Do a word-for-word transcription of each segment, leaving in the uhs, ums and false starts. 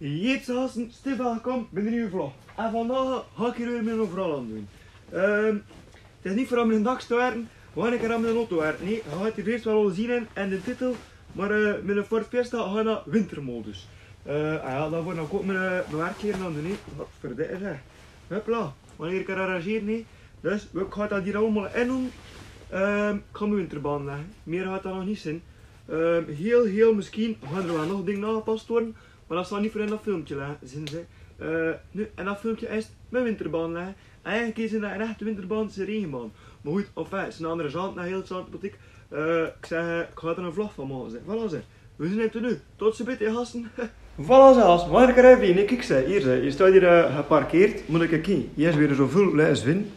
Jitse gasten, stevig welkom bij de nuuj vlog. En vandaag gaon ik weer mit 'n verhaol aan doen. Ehm, 't Is neet veur aan mien dag te waere, want ik gaon aan mien auto waere. Nae, geer höbt 't eerst waal al gezeen in, in de titel, maar, eh, mien Ford Fiesta geit nao wintermodus. Eh, ah jao, dan word ik ouch mien, eh, mien werkkleier aan 't doen, hè. Wat verdomme, zeg. Hupla, wanneer ik 't arrangeer, nae. Dus, we gaon dat hie allemaol indoon. Ehm, ik gaon mien winterband legge. Mier geit dat nog neet zeen. Ehm, hiel, hiel misschien gaon d'r waal nog dinger aangepast waere. Maar dat zal neet veur in dat filmke le-, zeen, zeg. Eh, noe, in dat filmke is 't mien winterband legge. Eigelik is 't neet 'n echte winterband, 't is 'n regenband. Maar good, enfin, 't is 'n anger zaak, 'n hiel anger thematiek. Eh, ik zeg, eh, ik gaon d'r 'ne vlog van make, zeg. Voilà, zeg. We zeen 't noe. Tot ziens, gasten. Voilà, zeg, gasten. Waar ik er even in, kiek, zeg. Hie, zeg. Hie steit hie, eh, geparkeerd. Mót ik kieke. Hie is weer zoväöl les win.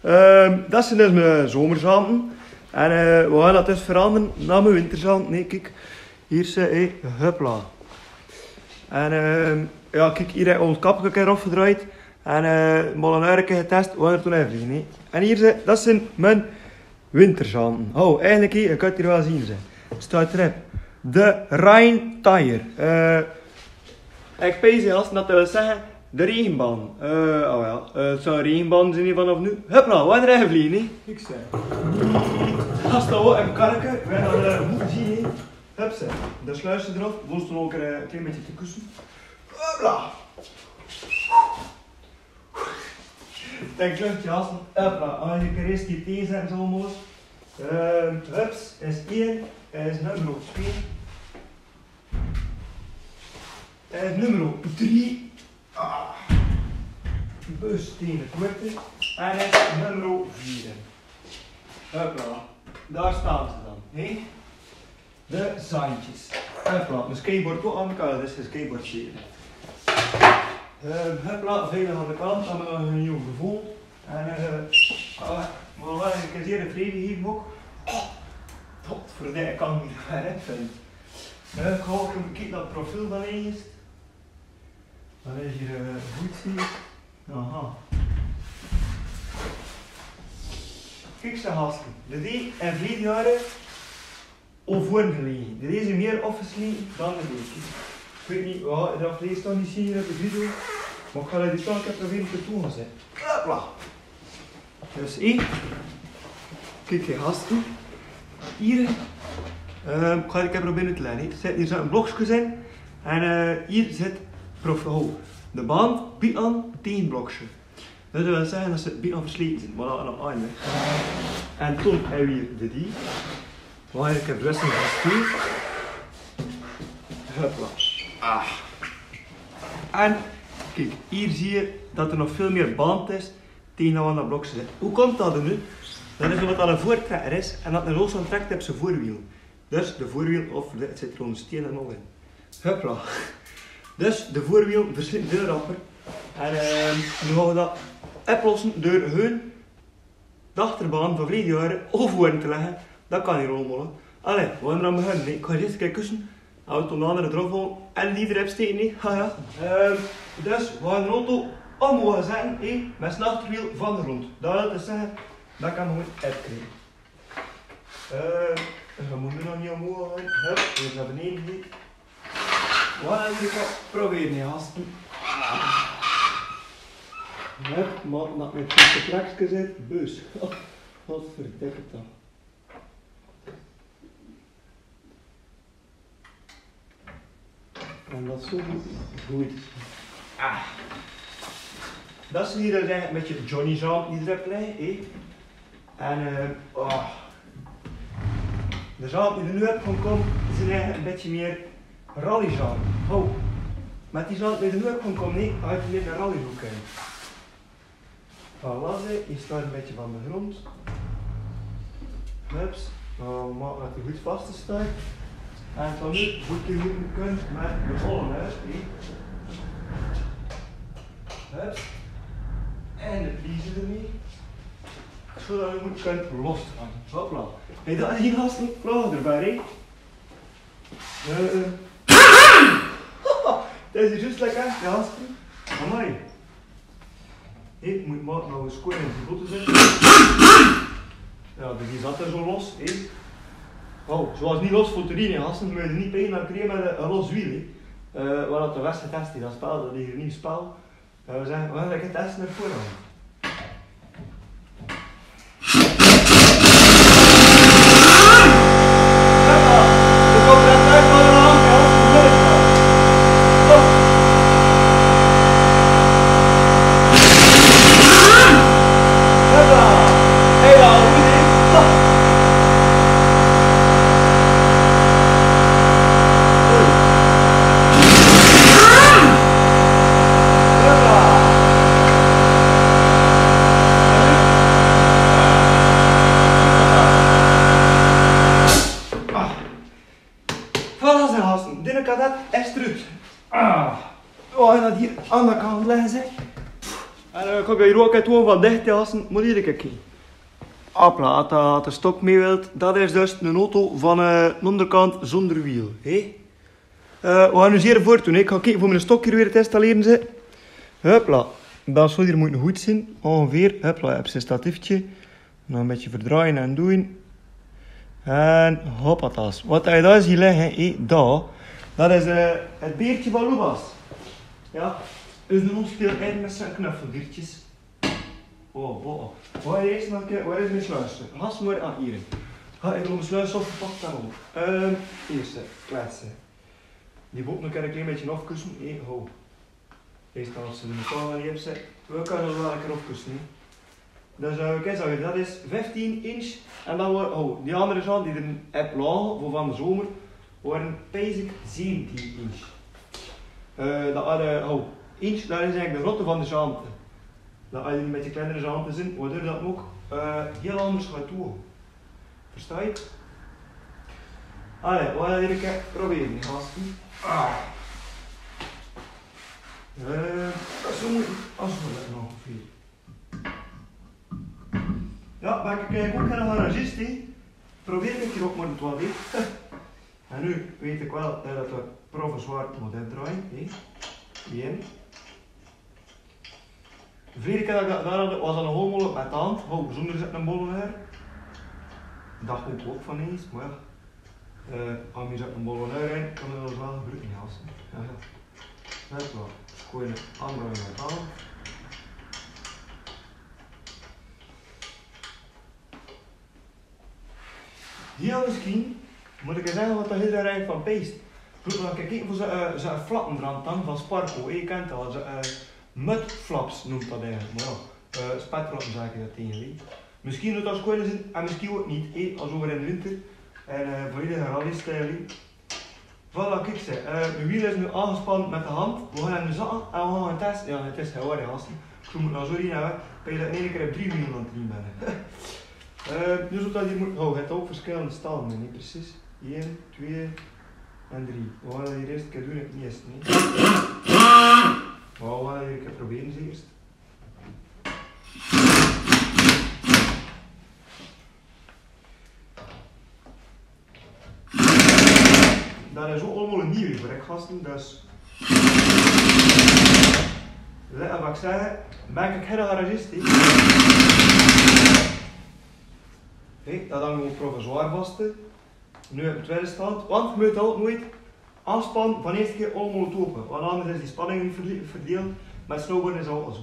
Ehm, dat zeen dus mien, eh, zomerzanten. En, eh, we gaon dat dus verandere nao mien winterzanten. Nae, kiek. Hie, zeg, hé, hupla. En, ehm, jao, kiek, hie haet 't kapke 'n kier omgedrejd. En, eh, maol 'n aer kier getest, wie 't toen effe, nae. En hie, zeg, dat zeen mien winterzanten. Oh, eigelik, hie, ik gaon 't hie waal zeen, zeg. Steit d'r op. De Rain Tire. Eh, ik peins, gasten, dat wil zegge de regenband. Eh, oh jao. Eh, 't zal 'n regenband zeen hie vanaaf noe. Hupla, wie 'n regenvlieg, nae? Ik zeg. Gasten, hoor, effe kieke. We gaon, eh, good zeen, hè. Hupsa. Dan sluis ze d'r op. Wils te nog, eh, 'n klein bietje te kusse? Hupla. Dat kloptje, gasten. Hupla. Eigelik is 't hie deze en zo, mos. Ehm, hups, is ein, is nummer twee. En nummer drie. Ah. Bus tegen de korte. En is nummer vier. Hupla. Daar staan ze dan, hè? De zandjes. Hupla. Mien skateboard toch aan elkaar, dat is 'n skateboard. Ehm, hupla, veilig aan de kant, dan hebben we een nieuw gevoel. En, eh, ah, maar wel een keer zeer tevreden hier nog. Tot voor de kan ik niet meer, hè, vind. Eh, ik hoop dat ik dat profiel dan eens. Dan is hier, eh, goed zien. Aha. Kiek ze, gasten. De die en vliegtuigen. Of woon gelegen. Deze is mier office gelegen dan de deze. Ik weet niet, ja, dat vlees toch niet zien op de video. Maar ik ga dat dit toch even proberen te doen, zeg. Hopla. Dus hie. Kiek, hie, gasten. Hie. Ehm, ik ga 't even proberen te laten. Hie zit, hie zit 'n blokske in. En, eh, hie zit prof-, oh, de band, bie aan, tien blokske. Dat wil zegge dat ze bie aan versleten zeen, maar dan aan 't einde. En toen hebbe we hie de die. Waar ik heb wissel gestuurd. Hopla. Ah. En kiek, hie zie je dat er nog veel mier band is tegen dat we aan dat blokske zitten. Hoe komt dat dan nu? Dat is omdat dat 'ne voortrekker is en dat 'ne los aantrekt op zien voorwiel. Dus de voorwiel, of de, 't zit er ondersteun en nog in. Hopla. Dus de voorwiel versliet veel rapper. En, ehm, nu gaon we dat oplosse door hun de achterband van verleden jaor overwoon te legge. Dat kan neet allemaol, hè. Allee, we gaon d'r aan beginne, hè. Ik ga eerst 'ne kier kusse. Auto, de andere drop en die d'r op steke, hè. Ha, ja. Ehm, dus we gaon d'n auto omhoog zette, hè, mit zien achterwiel van de grond. Dat wil dus zegge, dat kan me good opkriege. Eh, we moeten nog niet omhoog gaan. Hup, weer naar beneden, hè. Voilà, hie kan probere, hè, gasten. Hup, maar dat met die plekskes zit, bus. Oh, wat verdikke dan. En dat is zo goed. Ah. Dat is hie, eh, 'n bietje Johnny Jean die d'r op leit, hè. En, eh, oh. De Jean die d'r nu op gaon kome, is 'n, eh, 'n bietje mier rally Jean. Ho. Maar die Jean die d'r nu op gaon kome, nae, hae haet mier 'ne rallyhoek, hè. Voilà, ze, hie steit 'n bietje van de grond. Hups. Nou, maak dat 'r good vas steit. En van nu moet 'r good kinne mit de rollen, hè. Hups. En de plieze d'rmee. Zodat 'r good kan losgaon. Hopla. Hè, dat is hie hartstikke klaor d'rbie, hè. Eh, eh. Dat is juist lekker, ja, hartstikke. Amai. Ik moet maar nou eens kort in die botte zetten. Ja, die zat er zo los, hè. Oh, zoals niet los voor te dienen, hè. Als ze niet pijn aan crème, eh, los wiel, hè. Eh, we hadden toch best getest in dat spel, dat is een nieuw spel. Eh, we zijn, we hebben getest met voorhand. Voilà, ze gasten. Diene kadat is d'rut. Ah. Oh, en dat hier aan de kant leggen, zeg. En, eh, kom je hier ook het van dicht, gasten. Moet je kijken. Hopla, at, at de stok mee wilt. Dat is dus een auto van, eh, de onderkant zonder wiel, hè? Eh, we gaan nu zeer voortdoen, hè. Ik ga kijken voor mijn stok hier weer te installeren, zeg. Hopla. Dat zou hier moeten goed zijn, ongeveer. Hopla, je hebt zijn statiefje. Nog een beetje verdraaien en doen. En hoppatas. Wat hij daar ziet liggen, hè, dat, dat is, eh, het beertje van Lubas. Ja, dus de ons speelt eigenlijk met zijn knuffeldiertjes. Oh, oh, oh. Waar is nog, waar is mijn sluis? Has maar aan hier. Ga ik nog mijn sluis op gepakt dan op. Ehm, eerste, kletsen. Die boek nog een klein beetje afkussen. Hey, ho. Deze kant ze de mekaar aan die hebben ze. We kunnen wel lekker afkussen, hè. Dus, eh, kijk, zo, dat is vijftien inch. En dan wordt, oh, die andere zand die er heb lagen, voor van de zomer, worden basic zeventien inch. Eh, de andere, oh, inch, dat is eigenlijk de grootte van de zand. Dat als je een beetje kleinere zand is, waardoor dat ook, eh, heel anders gaat toe. Versta je? Allee, we gaan hier een keer proberen, gasten. Ah. Eh, zo moet het als we dat nog veel. Ja, maar ik kijk ook naar een garagist, hè. Probeer ik hier ook maar een toilet. En nu weet ik wel, eh, dat we provisoir moeten draaien, hè. Bien. Verleden keer dat ik dat, dat was al een hommel op mijn tand. Oh, zonder zit een bollenhuur. Dat moet ook van eens, maar ja. Eh, als je zit een bollenhuur in, kan je dat wel gebruiken, ja. Ja, ja. Dat is wel. Dus gewoon een andere in mijn tand. Heel misschien moet ik eens zeggen wat dat heel erg van peest. Goed, dan kijk ik voor ze, eh, ze flappen eraan dan van Sparco. Je kent dat, ze, eh, mud flaps noemt dat eigenlijk. Maar ja, eh, spetflappen zeg je dat tegen, weet je. Misschien dat dat schoon is en misschien ook niet, eh, als over in de winter. En, eh, voor iedereen rally style. Voilà, kijk ze. Eh, de wiel is nu aangespannen met de hand. We gaan hem nu zakken en we gaan hem testen. Ja, het is heel erg lastig. Ik moet nou zo in hebben. Ben je dat in één keer op drie wielen aan het drie bellen. Eh, dus op dat hier moet, oh, het ook verschillende standen, niet precies. Eén, twee en drie. We gaan dat hier eerst een keer doen, het niet is, niet. Maar we gaan dat hier een keer proberen, eens eerst. Dat is ook allemaal een nieuwe voor, hè, gasten, dus. Let op wat ik zeg, maak ik geen garagist, hè. Hey, dat hangt ook provisoir vast, hè. Nu heb ik tweede stand, want je moet ook nooit afspan van eerste keer allemaal topen, want anders is die spanning niet verdie-, verdeeld. Maar snowboarden is ook al zo.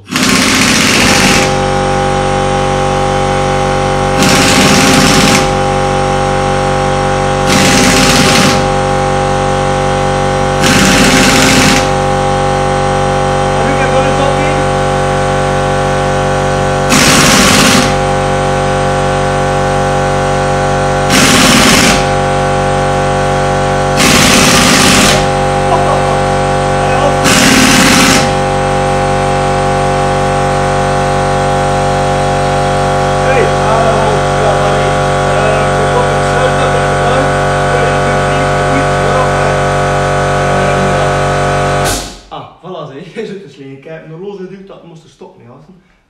Ah, voilà, zeg. Is het dus liggen. Ik heb nog los geduwd dat moest stoppen, ja.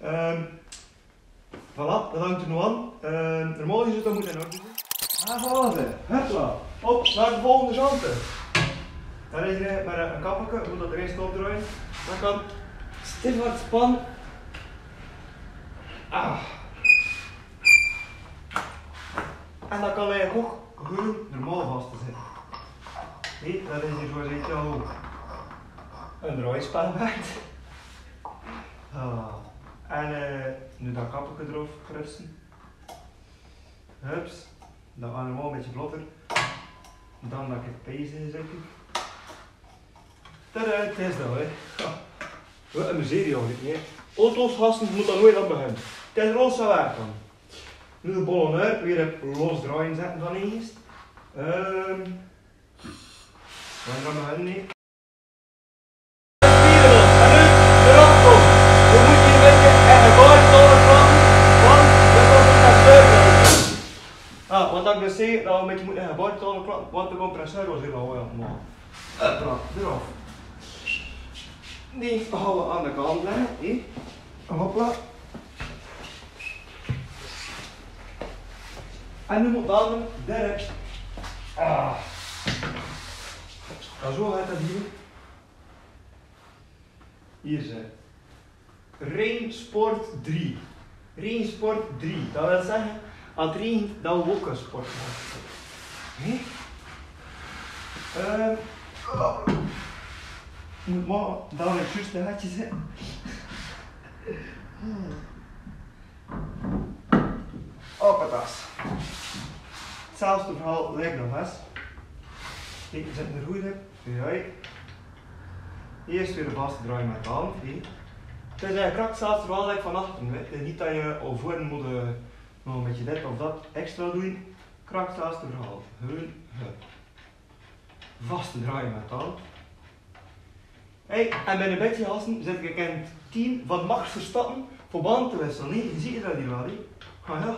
Ehm, Voilà, dat hangt er nu aan. Eh, normaal gezien zou dat moeten in orde zijn. Ah, voilà, zeg. Hopla. Op naar de volgende zante. Dan is er maar een kappelke, moet dat er eerst opdraaien. Dan kan Stefan span. Ah. En dan kan hij ook gewoon normaal vast te zetten. Nee, dat is hier zo'n beetje al. Een draaispel. Ah, en, eh, nu dat kappeke d'rop prutsen. Hups. Dan gaon v'r 'n bietje vlotter. Dan maak ik deze, zeg ik. Tada, 't is dat, hè. Ja. Wat 'n miserie, hè. Auto's hasten, mót dan noeits aan beginnen. 't Is roze werk dan. Nu de ballon uit, weer 't losdraaien zetten van eerst. Ehm, dan gaan we hen neer. En nu, erop komen. We moeten hier een beetje eigen bord doorgaan, want we komen naar buiten. Ah, want dan dus zie je dat we een beetje moeten eigen bord doorgaan, want de compressor was hier al wel, maar. Hopla, d'rop. Die gaon v'r aan de kant leggen, hè. Hopla. En nu mót dan de rest. Ah. Zo geit dat hier. Hier is 't. Rain Sport drie. Rain Sport drie. Dat wil zeggen, als 't regent, dan we ook kunnen sporten. Hè? Ehm, moet maar dan weer juist de hartjes in. Op het as. 'Tzelfde verhaal lijkt nog eens. Kijk, we zetten de roede. Joi. Eerst weer de vaste draai met de hand, hè. 't Is, eh, krak 'tzelfde verhaal lik van achteren, hè. 't Is niet dat je al voren moet, eh, nog een beetje dit of dat extra doen. Krak 'tzelfde verhaal. Gewoon, hup. Vaste draai met de hand. Hey, en bij een beetje hasten zet ik een team van Max Verstappen voor band te wisselen, hè. Je ziet dat hier wel, hè. Ah ja.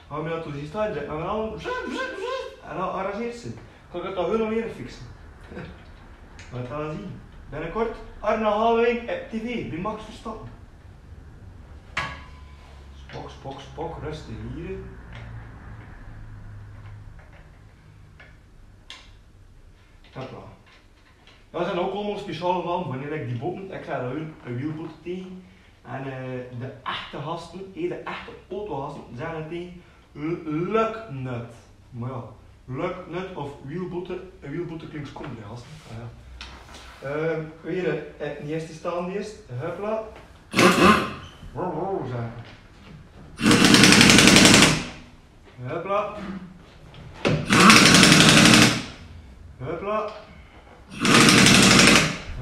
Hou me dat toch eens thuis, zeg maar, dan zut, zut, zut. En dan arrangeert ze. Kan ik het dan hun alweer fixen? We gaan het zien. Binnenkort Arno Holloway op tv bij Max Verstappen. Spok, spok, spok, rustig hier. Hopla. Dat zien ouch allemaol speciale van, wanneer ik die botten, ik zei dat hun, een wielbotte tegen. En, eh, de echte hasten, eh, de echte autohasten, zijn het tegen, l-, lukt niet. Maar ja, lukt niet of wielbotte, een wielbotte klinkt skom, hè, hasten. Ah, ja. Ehm, weer, eh, het eerste staan eerst, hopla. Wow, wow, zijn. Hopla. Hopla.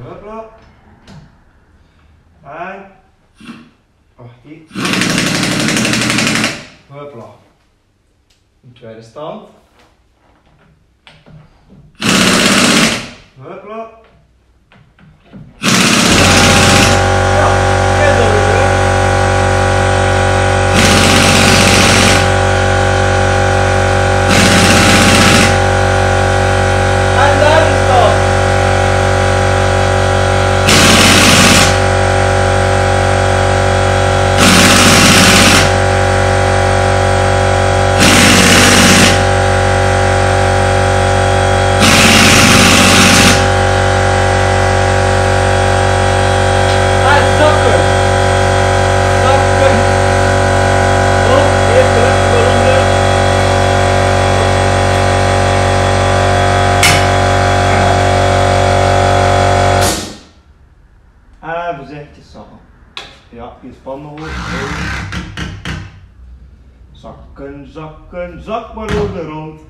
Hopla. En. Wacht, die. Hopla. Een tweede stand. Hopla. Ah, vous êtes ça. Ja, die spannen hoog. Zakken, zakken, zak maar door de rand.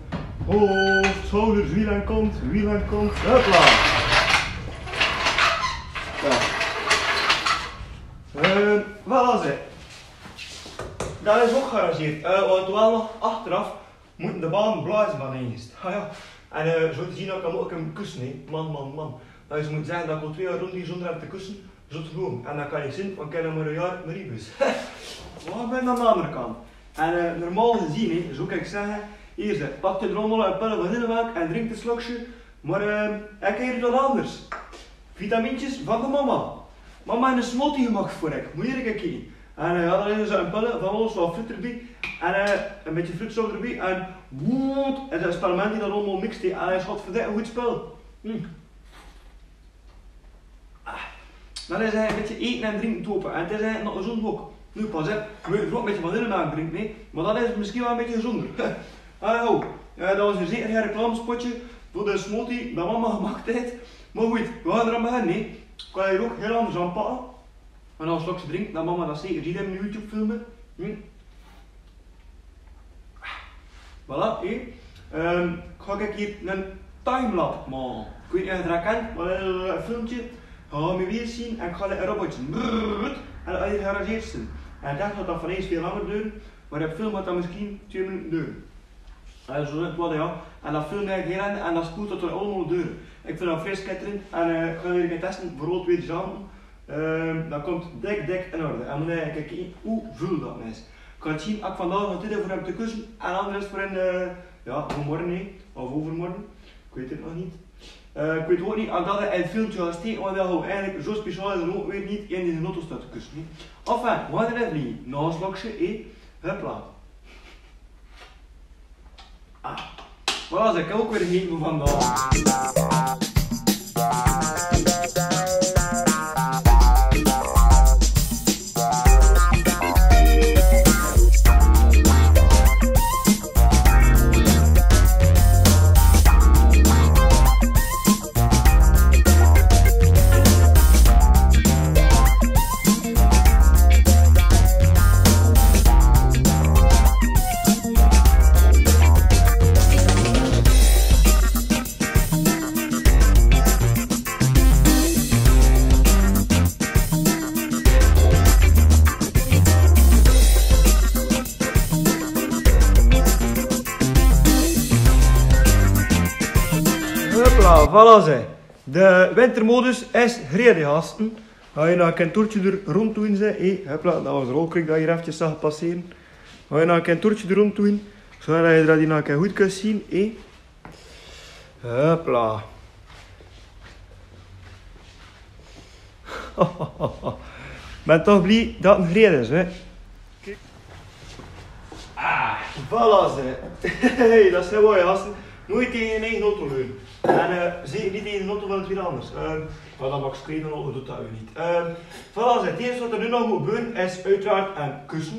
Hoofd, schouders, wiel en kont, wiel en kont. Hopla. Ja. Eh, wat was het? Dat is ook gearrangeerd. Eh, want wel nog achteraf moeten de banden blazen van eerst. Ah ja. En, eh, zo te zien dat ik hem ook heb kussen, hè. Man, man, man. Dat is, moet zeggen dat ik al twee jaar rond die zonder hem te kussen, zo te doen. En dat kan ik zien, want ik heb hem maar een jaar met die bus. Wat ben aan de andere kant? En, eh, normaal gezien, hè, zo kan ik zeggen, hier, zeg, pak de drommel en pellen van in de maak en drink een slokje. Maar, eh, ik heb hier wat anders. Vitamintjes van de mama. Mama heeft een smoothie gemaakt voor ik. Moet je kijken. En, eh, ja, dan is er een pelle van ons, wat fruit erbij. En, eh, een beetje fruitsop erbij. En woed, en dat is parlement die dat allemaal mixt, hè. En hij is godverdikke een goed spel. Hm. Ah. Dan is hij een beetje eten en drinken topen. En het is eigenlijk nog gezond ook. Nu pas, hè. Weet je, ook een beetje vanille maken drinkt mee. Maar dat is misschien wel een beetje gezonder. Ah, oh. Ja, dat was weer zeker geen reclamespotje. Veur de smoothie, dat mama gemaakt haet. Mer good, veer gaon d'r aan beginne. Kan ich ouch hiel anders aanpakke. En dan straks drinke, dat mama dat zuus in YouTube filme. Hm. Voilà, hè. Ehm, gaon ich hie 'n timelapse make. Ich weit neet of geer dat kent, mer, eh, 'n filmke. Gaon v'r hie zeen en gaon v'r 'n robotje. Brrrr, en dan gerageert 'r. En ich dach dat dat van eesj väöl langer dore, mer de film gaot dan mesjien twie minute dore. Eh, zoe is 't waal, jao. En dat filme ich gaer en dat is good dat 't allemaol dore. Ich vinj dat vries schitterend en, eh, ich gaon 't hie teste, veural twiede zaan. Ehm, dat kump dèk, dèk in orde. En dan, eh, kieke wie väöl dat is. Kan zeen, ich vandaag nog tied veur 'm te kusse. En anders veur 'n, eh, jao, veur morge, hè. Of euvermorge. Ich weit 't nog neet. Eh, ich weit ouch neet of dat 'n filmke is, want dat hou eigelik zoe speciaal is, ouch weer neet in de auto staon te kusse, hè. Enfin, wanneer v'r hie, nog 'n slokske, hè. Hupla. Ah, voilà, ze kan ouch weer geneete van de. Hupla, voilà ze. De wintermodus is gereed, gasten. Gaon v'r nog 'n toertje d'r rond doon, hè. Hupla, dat waas de rolkrik dat geer efkes zaag passere. Gaon v'r nog 'n toertje d'r rond doon, zoedat geer dat hie nog good kint zeen, hè. Hupla. Bön toch blie dat 't gereed is, hè. Ah, voilà ze. Hey, dat is hiel mooi, gasten. Noeit taenge 'n eige auto leune. En, eh, zeker neet taenge 'n auto van 'nen twiede anders. Ehm, mer dat maak 't ouk neet, auto doot dat weer neet. Ehm, voilà ze. 't Ierste wat geer noe nog mót doon is oeteraard 'n kusse.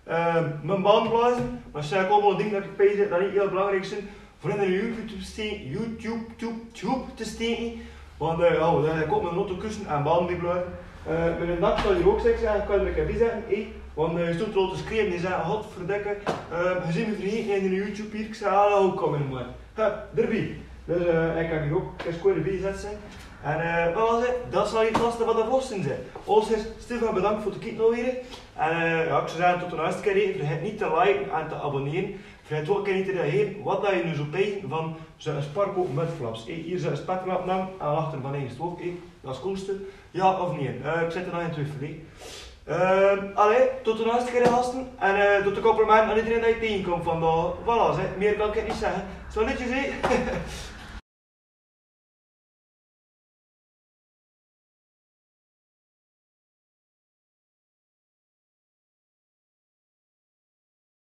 Ehm, mien band blaoze, mer d'r zeen allemaol dinger dat ich pees dat neet hiel belangriek zeen. Veur in YouTube te steke, YouTube, tube, tube te steke. Want, eh, jao, dan kump mien auto kusse en band blie blaoze. Eh, mien dak zal hie ouch, zègk ich, kan ich 'n bietje biezètte, hè. Want, eh, ich stóng d'r al te schreeuwe, die zag: "Godverdikke, eh, geer zeet mich vergete in de YouTube hie." Ich zag: "Hallo, kom in, man." Hup, d'rbie. Dus, eh, ich kan hie ouch ins kort d'rbie zètte. En, eh, wat waas 't? Dat zal hie 't laste van de vlog zeen. Alles is, Stefan, bedank veur 't kieke alweer. En, eh, jao, ich zou zègke, tot de naaste kier, hè. Vergaet neet te liken en te abonnere. Vergaet ouch neet te reagere wat dat geer noe zouw peinze van zoe'n sparko mèt flaps. Hè, hie zoe'n spetterlap nao en achter van eine stoof, hè. Dat is coolste. Jao of nein? Eh, ich zèt d'r nog in twiefel, hè. Ehm, allee, tot de naaste kier, gasten. En, eh, tot de compliment aan ederein dae hie taengekump vandaag. Voilà, ze, mie kan ich neet zègke. Salutjes, hè.